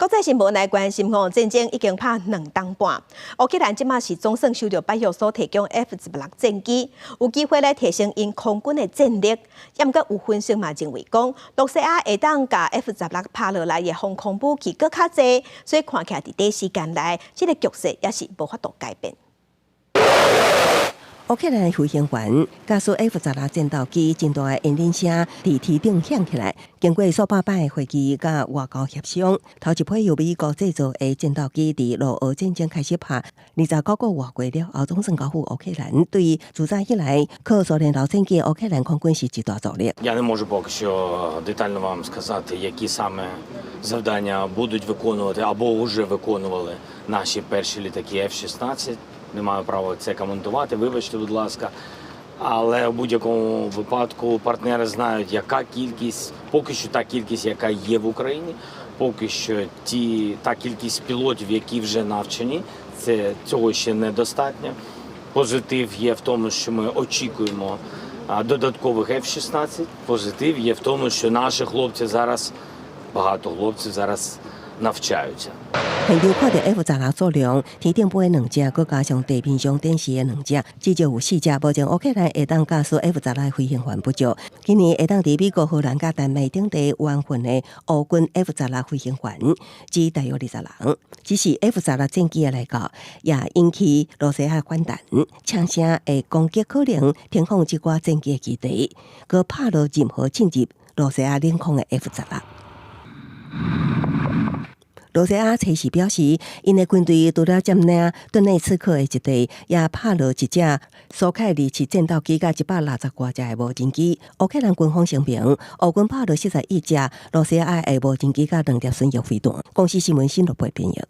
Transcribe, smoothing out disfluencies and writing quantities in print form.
國際新聞來關心吼，戰爭已經拍2冬半。烏克蘭這馬是總算收著北約所提供 F 十六戰機，有機會來提升𪜶空軍的戰力。毋過有分析嘛認為講，羅西亞會當共 F 十六拍落來的防空武器閣較濟，所以看起來佇短時間內，這個局勢也是無法度改變。烏克蘭飛行員駕駛 F 十六戰鬥機，真大的引擎聲佇天頂響起來。經過數百擺的會議佮外交協商，頭一批由美國製造的戰鬥機佇俄烏戰爭開始拍29個月過了後，總算交付烏克蘭。對自早以來靠蘇聯老戰機烏克蘭空軍是一大助力。 Я не можу поки що детально вам сказати, які саме завдання будуть виконувати або вже виконували наші перші літаки F-16. Не маю права це коментувати, вибачте, будь ласка. Але в будь-якому випадку партнери знають, яка кількість, поки що та кількість, яка є в Україні, поки що та кількість пілотів, які вже навчені, це цього ще недостатньо. Позитив є в тому, що ми очікуємо додаткових F-16. Позитив є в тому, що наші хлопці зараз, багато хлопців зараз навчаються. 現場看著 F 十六數量，天頂飛兩隻，閣加上地面上展示的兩隻，至少有四隻。目前烏克蘭會當駕駛 F 十六飛行員不足，今年會當佇美國、荷蘭佮丹麥等地完訓的烏軍 F 十六飛行員只大約20人。只是 F 十六戰機的來到，也引起羅西亞反彈，嗆聲會攻擊可能停放這寡戰機的基地，閣拍落任何進入羅西亞領空的 F 十六。羅西亞測試表示，𪜶的軍隊除了佔領頓內茨克的一地，也拍落一隻蘇凱27戰鬥機佮160外隻的無人機。烏克蘭軍方聲明，烏軍拍落41隻羅西亞的無人機佮兩粒巡弋飛彈。公視新聞新羅貝編譯。